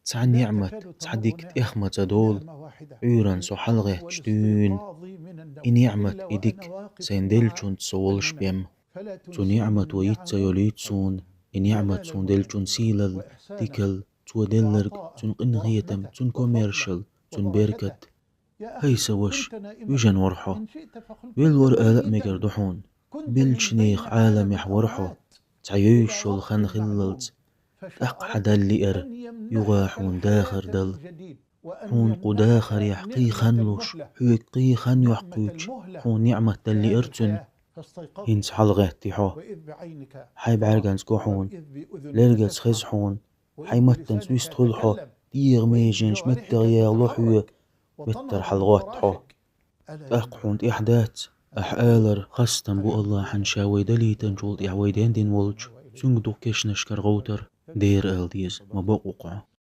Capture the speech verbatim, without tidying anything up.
Цхьа ниӀмат, цхьа дика тӀех ма ца долу, Ӏуьйранна со хьалагӀетташ дуьйна. И ниӀмат, и дика сайна деллачунца со волуш бен. Цу ниӀмато йиц ца йолуьйту суна, и ниӀмат суна деллачун сийлалла, дикалла, цо делларг, цуьнан къинхетам, цуьнан комаьршалла, цуьнан беркат. ХӀай сан ваша, вижина вара хьо. Велла вара ала а мегар ду хьуна. Беллачу нехан Ӏаламехь вара хьо, цхьа евзаш йолу хан хиллалц. ТӀаккха хьан Далла лиъара юха хьуна дахар дала. Хьуна кху дахарехь кхин хан луш, хьоьга кхин хан йоккхуьйтуш, хьуна ниӀмат дала лиъара цуьнан. ХӀинца хьалагӀеттий хьо. Хьайн бӀаьрганца го хьуна, лергаца хеза хьуна, хьайн маттанца вистхуьлу хьо, дегӀан меженаш меттах яхало хьоьга, меттара хьалагӀотту хьо. ТӀаккха хьуна тӀехь дац, ахь алар, хастам бу Аллахьан, ша вай далийтинчул тӀехь вай дендина волчу, цуьнга дукха кешнашкара гӀовтар дера ала деза, ма бакъ ву-кх хьо.